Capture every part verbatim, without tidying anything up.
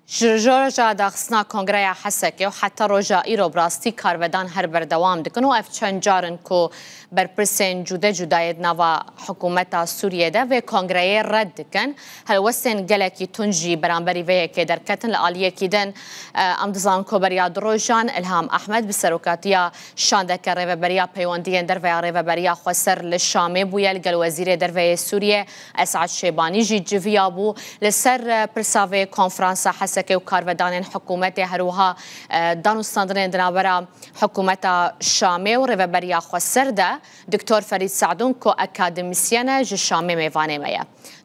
Ji roja daxistina Kongreya Hesekê û heta roja îro bi rastî karvedan her berdewam dikin û ev çend car in ku berpirsên cude cuda yê di nava hikûmeta Sûriyê de vê kongreyê red dikin. Helwestên gelekî tund jî beramberî vê yekê derketin. Li aliyekî din, e, em dizanin ku beriya du rojan Ilham Ehmed bi serokatiya şandeke Rêveberiya Peywendiyên Derve ya Rêveberiya Xweser li Şamê bûye, li gel Wezîrê Derve yê Sûriyê Esad Şêbanî jî civiya bû. Li ser, e, pirsa vê konferansa Hesekê û karvedanên hikûmetê, her wiha, e, danûstandinên di navbera hikûmeta Şamê û Rêveberiya Xweser de, Doktor Ferîd Sadûn ku akademîsyen e, ji Şamê mêvanê me ye.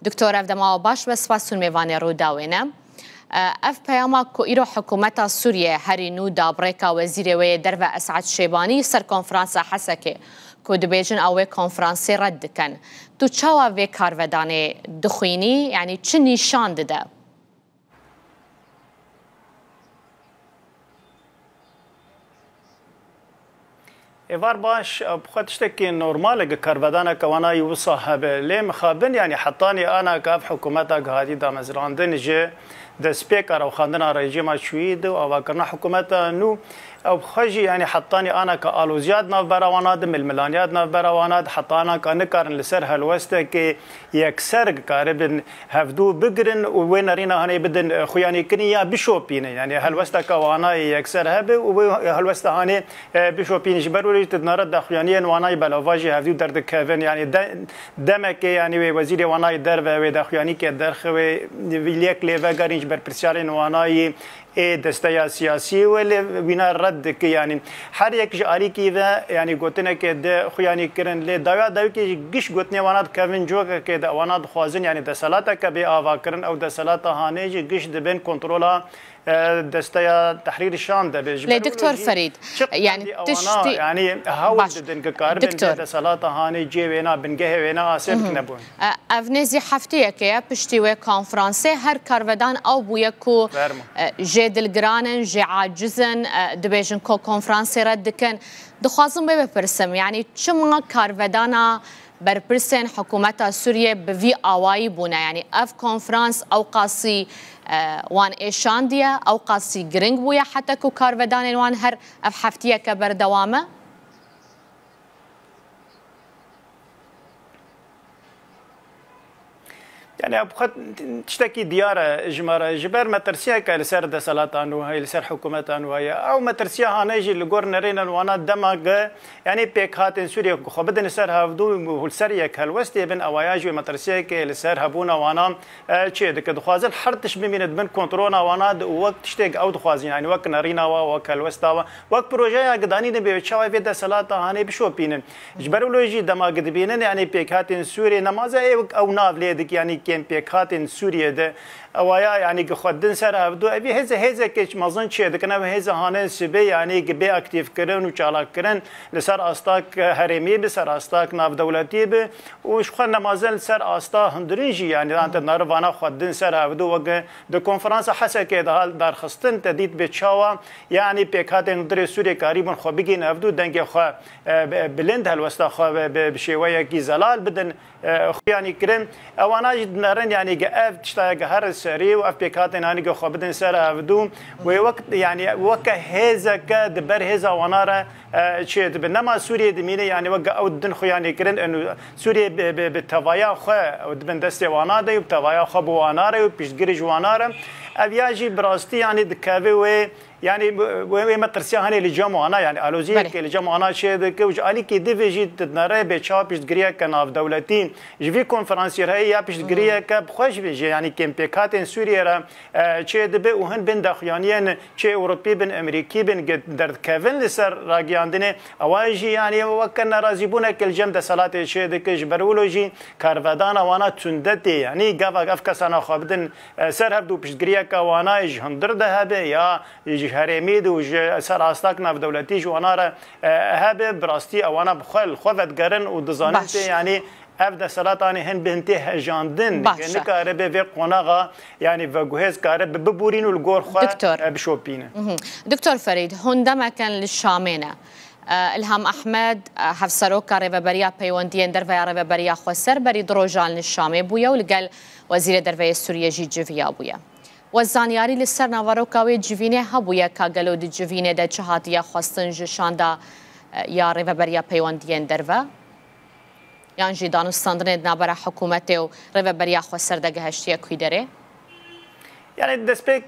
Doktor, ev dema we baş be, spas hûn mêvanê Rûdawê ne. E, ev peyama ku îro hikûmeta Sûriyê herî nû da bi rêka Wezîrê wê yê Derve Esad Şêbanî ser konferansa Hesekê ku dibêjin ew wê konferansê red dikin. Tu çawa vê karvedanê dixwînî? Yanî çi nîşan dide? Êvar baş, bi xwe tiştekî normal e, gi karvedaneke wana yî wisa hebe. Lê mixabin, yanî hetanî ana ke ev hikûmeta gi hatî damezrandin ji destpêka rewxandina rejîma çûyî de û avakirina hikûmeta nû, ew bi xwe jî, yanî hetanî ana ke aloziya di navbera wana de, milmilaniya di navbera wana de, heta ana ke nikarin li ser helwestekê yekser karibin hevdû bigirin û wê nerîna hanê bidin, e, xuyanîkirin ya bişopînin. Yanî helwesteke wana yê yekser hebe û wê helwesta hanê, e, bişopînin. Ji ber wê jî tu dinare daxuyaniyên wana yî belavajî hevdû derdikevin. Yanî de-, demekê, yanî wê wezîrê wana yî derve, wê daxuyanîkê derxe, wê yek lê vegerîn ji berpirsyarên wana yî ê desteya siyasî wê lê wîna red dike. Yanî her yek ji alîkî ve, yanî gotinekê de xuyanî kirin, lê dawiya dawikê jî giş gotinê wana dikevin cokekê de, wana dixwazin, yanî deselateke bê avakirin, ew deselata hanê jî giş dibin kontrola, e, desteya Tehrîr Şam de be. Ji Lê ber Doktor wilo jî Ferîd, çi yanî qendî ewana, tiştî yanî hewl Baş. didin ki karibin Doktor. vê deselata hanê cê wêna, bingehê wêna asê bikine bûn. E, ev nêzî heftiyeke ye piştî wê konferansê. Her karvedan ew bûye ku, Fermo. e, jê dilgiran in, jê aciz in, e, dibêjin ku konferansê red dikin. Dixwazim wê bipirsim, yanî çima karvedana berpirsên hikûmeta Sûriyê bi vî awayî bûne? Yanî ev konferans ew qasî, e, wan êşandiye, ew qasî giring bûye heta ku karvedanên wan her ev heftiyeke berdewam e? Yani, ev xwe tiştekî diyar e ji me re. Ji ber metirsiyeke li ser deselata nû heye, li ser hikûmeta nû heye. Ew metirsiya hane jî li gor nerênên wana dema ge, yani pêkhatên Sûriyê ku xwe bidin li ser hevdû û li ser yek helwestê bin, ewaya jî wê metirsiyeke li ser hebûna wana, e, çê dike. Dixwazin her tişt bimîne di bin kontrola wana de û wek tiştê ew dixwazin, yani wek nerîna wa, wek helwesta wa, wek projeya gidanî de bê çawa vê deselata hanê bişopînin. Ji ber wilo jî dema gi dibînin, yanî pêkhatên Sûriyê nemaze ê wek ew nav lê dik, yanî kêm pêkhatên Sûriyê de ewaya, yanî gi xwe din ser hevdu, evî hêze, hêzekê mezin çê dikin, ev hêze hane sibê, yanî gi bê aktîfkirin û çalakkirin li ser astak herêmî bi, ser astak navdewletî bi û ji xwe nemaze li ser asta hundirin jî, yanî dan te narivana xwe din ser hevdu wek di konferansa Hesekê de hal darxistin te dît bê çawa, yanî pêkhatên hundirê Sûriyê karîbûn xwe bigihîn hevdu dengê xwe e, bi-, bilind helwesta xwe bi, bi, bi şêweyekî zelal bidin, e, xuyanî kirin. Ewana jî dinerin, yanî ge ev tiştayeke her serî û ev pêkhatên hanî ge xwe bidin ser hevdû. Wê wek, yanî weke hêzeke di ber hêza wana re, e, çê dibe. Nema Sûriyê dimîne, yanî weke ew didin xuyanî kirin, û Sûriyê bi, bi, bi tevaya xwe ew dibin destê wana de û bi tevaya xwe bi wana re û piştgirî ji wana re. Ev ya jî bi rastî, yanî dikeve wê, Yanî, wê, wê me tirsiya hanê li cem wana, yanî aloziyeke Belê. li cem wana çê dike û ji alîkê divê jî dinere bê çawa piştgiriyeke navdewletî ji vî konferansê re heye ya piştgiriyeke bi xwe jî, yanî kêm pêkhatên Sûriyê re, e, çê dibe û hin bin daxuyaniyên çê Ewropî bin, Emerîkî bin, ge-, derdikevin li ser ragiyandinê. Ewa jî, yanî, weke nerazîbûneke li cem deselatê çê dike, ji ber wilo jî karvedana wana tunde tê. Yanî gava ev kesana xwe bidin, e, ser hevdû piştgiriyeke wana ji hundir de hebe ya ji herêmî de û ji ser astak navdewletî ji wana re, e, hebe, bi rastî ewana bi xwe li xwe vedigerin û dizanin Baş. tê, yanî ev deselatane hin bi hin tê hejandin, Baş. nikare bê vê qonaxa, yanî veguhêz kare bi bibûrîn û li gor xwe, Doktor. e, bişopîne. Mhm. Doktor Ferîd, hûn demekin li Şamê ne. E, Ilham Ehmed, e, hevseroka Rêveberiya Peywendiyên Derve ya Rêveberiya Xweser berî du rojan li Şamê bûye û li gel Wezîrê Derve yê Sûriyê jî civiya bûye. We zanyarî li ser naveroka wê civînê hebûye ka gelo di civînê de çi hatiye xwestin ji şanda, e, ya Rêveberiya Peywendiyên Derve? Yan jî danûstandinê di navbera hikûmetê û Rêveberiya Xweser de gehiştiye kûyderê? Yani destpêk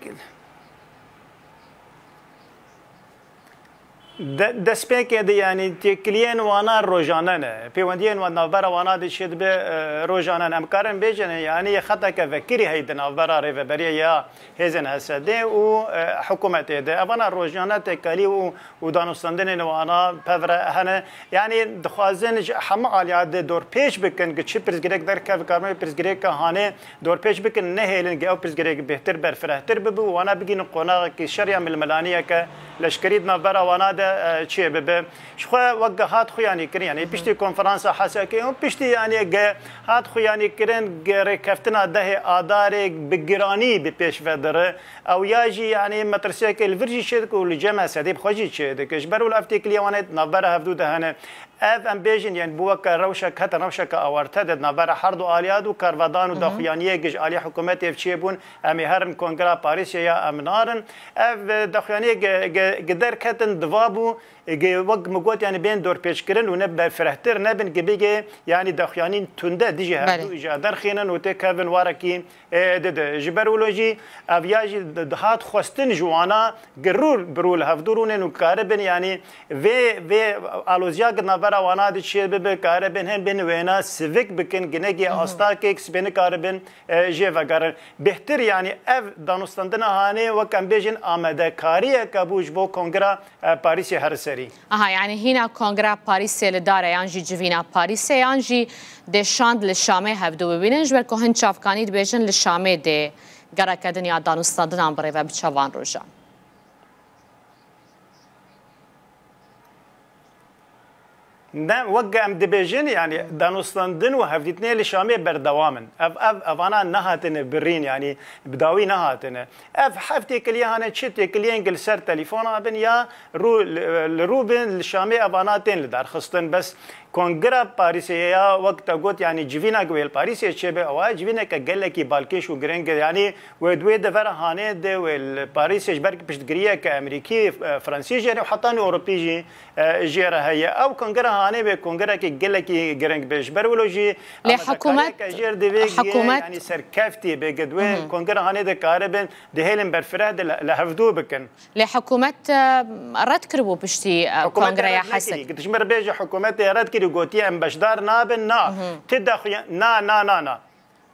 De, destpêkê de, yanî têkiliyên wana rojane ne. Pêwendiyên wan navbera wana de çêdibe, e, rojane ne. Em karin bêjin, yanî xeteke vekirî heye di navbera rêveberiya ya hêzên H S D û, e, hikûmetê de. Evana rojane têkelî û, û danûstandinên wana pevre hene. Yanî dixwazin ji hemû aliya de dorpêç bikin, ki çi pirsgirêk derkeve, karmê pirsgirêka hanê dorpêç bikin, nehêlin ge ew pirsgirêk bêhtir berfirehtir bibe û wana bigihînin qonaxekî şer ya milmilaniyeke leşkerî di navbera wana de, e, çê bibe. Ji xwe wek ge hat xuyanî kirin, yanî piştî konferansa Hesekê û piştî, yanî ge hat xuyanî kirin, ge rêkeftina dehê Adarê bi giranî bi pêş ve dire. Ew ya jî, yanî metirsiyeke li vir jî çê dike û li cem Esedê bi xwe jî çê dike. Ji ber wilo ev têkiliya wan ê di navbera hevdû de hene. Ev, em bêjin, yên bû weke rewşek, heta rewşeke awarte de di navbera her du aliya de û karvedan û daxuyaniyê gi ji alî hikûmetê ev çêbûn, em ê herin Kongra Parîsê ya em narin. Ev, e, daxuyaniyê gi, gi, gi derketin diva bû, e, gi, wek min got, yanî bên dorpêçkirin û ne berfirehtir nebin, gi bigê, yanî daxuyanîn tunde dijî her Belê. du îja derxînin û têkevin warekî e, dide. Ji ber wilo jî ev ya jî di-, dihat xwestin ji wana gi rû bi rû li hevdû rûnên û karibin, yanî vê, vê aloziya gi navbera wana di çê bibe, karibin hin bin wêna sivik bikin, ginekê astakek spê nikaribin, e, jê vegerin. Bêhtir, yanî ev danûstandina hanê wek em bêjin amadekariyeke bû ji bo kongra e, Parîsê her serî. Aha, yanî hîna Kongra Parîsê li dar e, yan jî civîna Parîsê, yan jî dê şand li Şamê hevdû bibînin, ji ber ku hin çavkanî dibêjin li Şamê dê gereke din ya danûstandinan birêve biçe van rojan. Ne, wek em dibêjin, yanî danûstandin û hevdîtinê li Şamê berdewam in. Ev, ev, evana nehatine birîn, yanî bi dawî nehatine. Ev heft têkiliyê hane, çi têkiliyên gi li ser telefona bin ya rû, li, li rû bin li Şamê evana tên li dar xistin. Bes Kongra Parîsê ya wek te got, yanî civîna gi wê li Parîsê çêbe, ew a civîneke gelekî balkêş û giring e. Yanî wê di wê devera hanê de wê li Parîsê ji ber piştgiriyeke Amerîkî, e, Fransî jê re û heta nû Ewropî jî, e, jê re heye. Ew kongre hanê wê kongrekî gelekî giring be. Ji ber wilo jî Lê hikûmet, amadekariyeke jêr divê hikûmet yanî serkeftî bê, gi di wê kongre hanê de karibin dihêlin berfireh de li, li hevdû bikin. Lê hikûmet, e, red kiribû piştî, e, Hikûmetê kongreya red nekirî. Hesekê. Gi dijmin re bêje hikûmetê red kirî, gotiye em beşdar nabin, na. Ti daxuya-, na, na, na, na.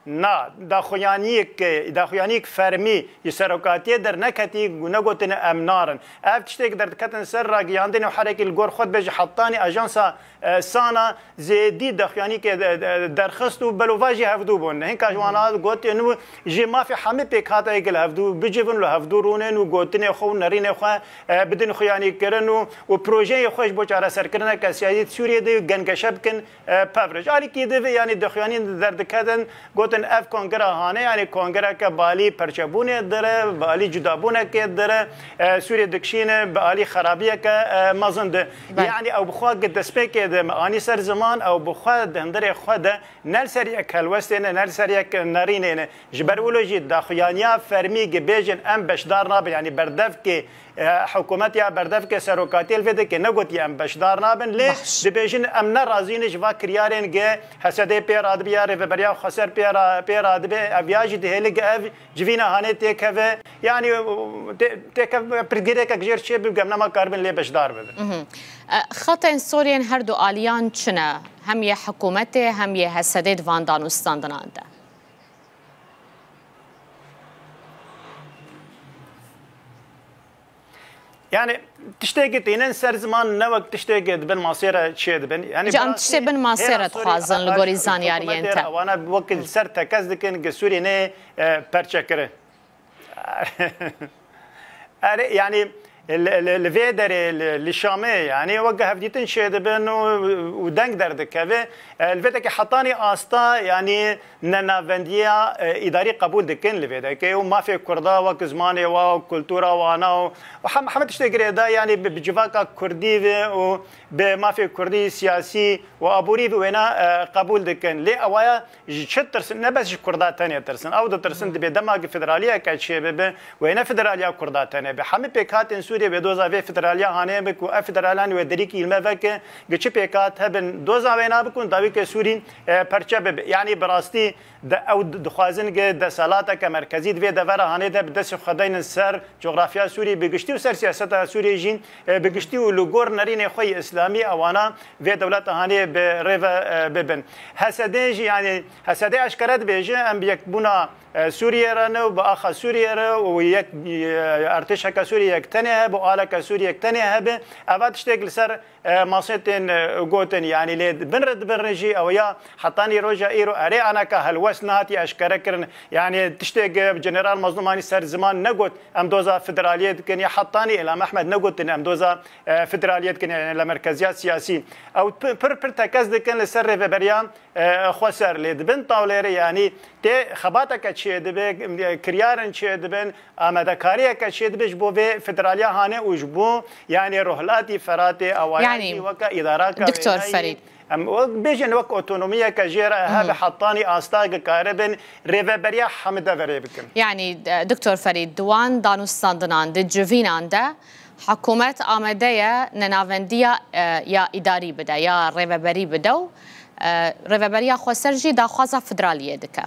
Na, daxuyaniyek, daxuyaniyek fermî ji serokatiyê derneketî û negotine em narin. Ev tiştê ki derdiketin ser ragiyandinê û herekî li gor xwe dibêje hetanî ajansa, e, Sana zêdî daxuyaniyekê de, de, derxist û belovajî hevdû bûn. Hinka ji wana gotin û ji mafê hemî pêkhata yek li hevdû bicivin, li hevdû rûnin û gotinê xwe û nerînê xwe, e, bidin xuyanîkirin û, û projeyê xwe ji bo çareserkirineke siyasî Sûriyê de gengeşe bikin. E, pevre. Ji alîkî de vê, yanî dixuyanîn derdiketin, gotin ev kongra hane, yanî kongreke bi alî perçebûnê dire, bi alî cudabûnekê dire, e, Sûriyê dikişîne bi alî xerabiyeke, e, mezin de. Belê. Yanî ew bi xwe gi destpêkê de me anî ser ziman, ew bi xwe di hundirê xwe de ne li ser yek helwestê ne, ne li ser yek nerînê ne. Ji ber wilo jî daxuyaniya fermî gi bêjin em beşdar nabin, yanî berdevkê e, hikûmet ya berdevkê serokatiyê li vê dikê negotiye em beşdar nabin, lê Baş. dibêjin em ne razî ne ji va kiryarên ge H S D pê radibe ya Rêveberiya Xweser pê ra-, pê radibe, ev ya jî dihêle ge ev civîna hanê têkeve. Yanî, tê-, têkeve pirsgirêkek jêr çê bibge, em nema karibin lê beşdar bibin. Mhm. E, xetên soriyên her du aliyan çi ne? Hem yê hikûmetê, hem yê H S D di van danûstandinan de. Yani tiştê ki tînin ser ziman ne wek tiştê ki di bin masê re çê dibin. Yani Ji em tiştê bin masê re dixwazin li gorî zanyariyên te. Wana wek li ser tekez dikin ki Sûriyê nê, e, perçe kirin. Erê, yani Li, li, li vê derê, li, li Şamê, yanî weke hevdîtin çêdibin û, û deng derdikeve. E, li vê derê hetanî asta, yanî nenavendiya, e, îdarî qebûl dikin li vê derê û mafê Kurda wek zimanê wa û kultura wana û, û hem, heme tiştê girêdayî, yanî bi, bi civaka Kurdî ve û bi mafê Kurdî siyasî û aborî ve wêna, e, qebûl dikin. Lê ewaya ji çi tirsin? Ne bes ji Kurda tenê tirsin. Ew ditirsin dibê dema ki federaliyeke çê bibe, wê ne federaliya Kurda tenê be. Hemî pêkhatên Sûriyê wê doza vê federaliya hanê bik û ev federaliyan wê derîkî li me veke, gi çi pêkhat hebin, doza wê nabikun, dawî ke Sûrî, e, perçe bibe. Yanî bi rastî de ew di-, dixwazin ki deselateke merkezî di vê devera hanê de bi destê xwe deynin ser cografya Sûriyê bi giştî û ser siyaseta Sûriyê jî, e, bi giştî û li gor nerînê xwe yê îslamî ewana vê dewleta hanê bi rê ve, e, bibin. H S D jî, yanî H S D eşkere dibêje, em bi yekbûna, e, Sûriyê re ne û bi axa Sûriyê re û yek, e, artêşeke Sûriyê yek tenê hebe û aleke Sûriyê yek tenê hebe. Eva tiştek li ser, e, masê tên, e, gotin, yanî lê bin re dibin re jî ew ya hetanî roja îro erê anaka helwest nehatiye eşkere kirin. Yanî tiştek, e, General Mazlûm hanî ser ziman negot, em doza federaliyê dikin, ya hetanî Îlham Ehmed negotin, em doza, e, federaliyê dikin, yanî li merkeziya siyasî. Ew pi-, pir, pir tekez dikin li ser rêveberiya, e, xweser. Lê di bin tawlêrê, yanî tê xebateke çêdibe, e, kiryarên çêdibin, amadekariyeke çêdibe ji bo vê federaliya hanê û ji bo, yanî Rojhilatî Feratê, awaya Yanî, jî weke îdaraka Doktor wêneyî, Ferîd. Em wek bêjin wek otonomiyeke jê re hebe hetanî asta ki karibin rêveberiya hemî deverê bikin. Yanî, e, Doktor Ferîd, di wan danûstandinan, di civînan de hikûmet amade ye nenavendiya, e, ya îdarî bide, ya rêveberî bide û, e, rêveberiya xweser jî daxwaza federaliyê dike.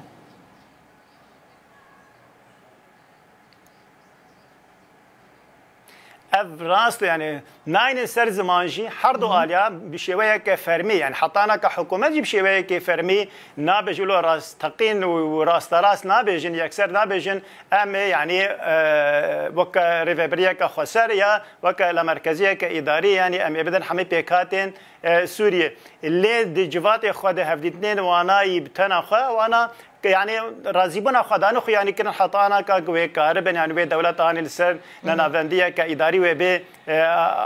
Ev rast e, yanî nayne ser ziman jî her du aliya bi şêweyeke fermî, yanî hetanaka hikûmet jî bi şêweyeke fermî nabe ji lo rasteqîn û rasterast nabêjin, yekser nabêjin, em ê, yanî, e, weke rêvebiriyeke xweser ya weke lamerkeziyeke îdarî, yanî em ê bidin hemî pêkhatên, e, Sûriyê. Lê di civatê xwe de hevdîtinên wana yî bi tena xwe, wana Ke, yanî, razîbûna xwe dane xwe, yanî, kirin heta anaka ku wê karibin, yanî, wê dewleta hanê li ser nenavendiyeke îdarî wê bê, e,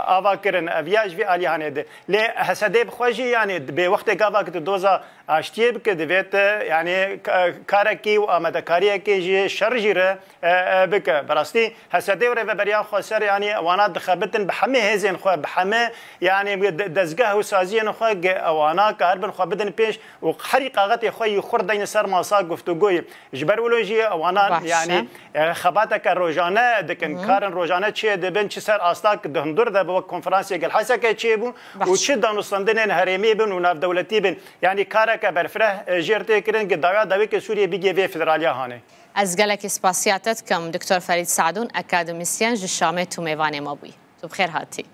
ava kirin. Ev ya ji vê alî hanê de. Lê H S D bi xwe jî, yanî, dibê wextê gava ku tu doza aştiyê bike, divê te, yanî, ka-, karekî û amadekariyekê ji şer jî re, e, e, bike. Bi rastî, H S D û rêveberiya xweser, yanî, wana dixebitin bi hemî hêzên xwe, bi hemî, yanî, de-, dezgeh û saziyên xwe, ge-, wana karibin xwe bidin pêş û herî qaxetê xwe yî xurt deyne ser masa guftûgoyê. Ji ber wilo jî wana, Baş e. yanî, e, xebateke rojane dikin, Hı. karin rojane çê dibin, çi ser asta di hundir de bi wek konferansê Gelheseke çêbû Baş. û çi danûstandinên herêmî bin û navdewletî bin. Yanî kareke berfireh, e, jêr tê kirin, ki dawiya dawî ke Sûriyê bigê vê federaliya hanê. Ez gelekî spasiya te dikim, Doktor Ferîd Sadûn, akademîsyen ji Şamê tu mêvanê me bûyî. Tu bi xêr hatî.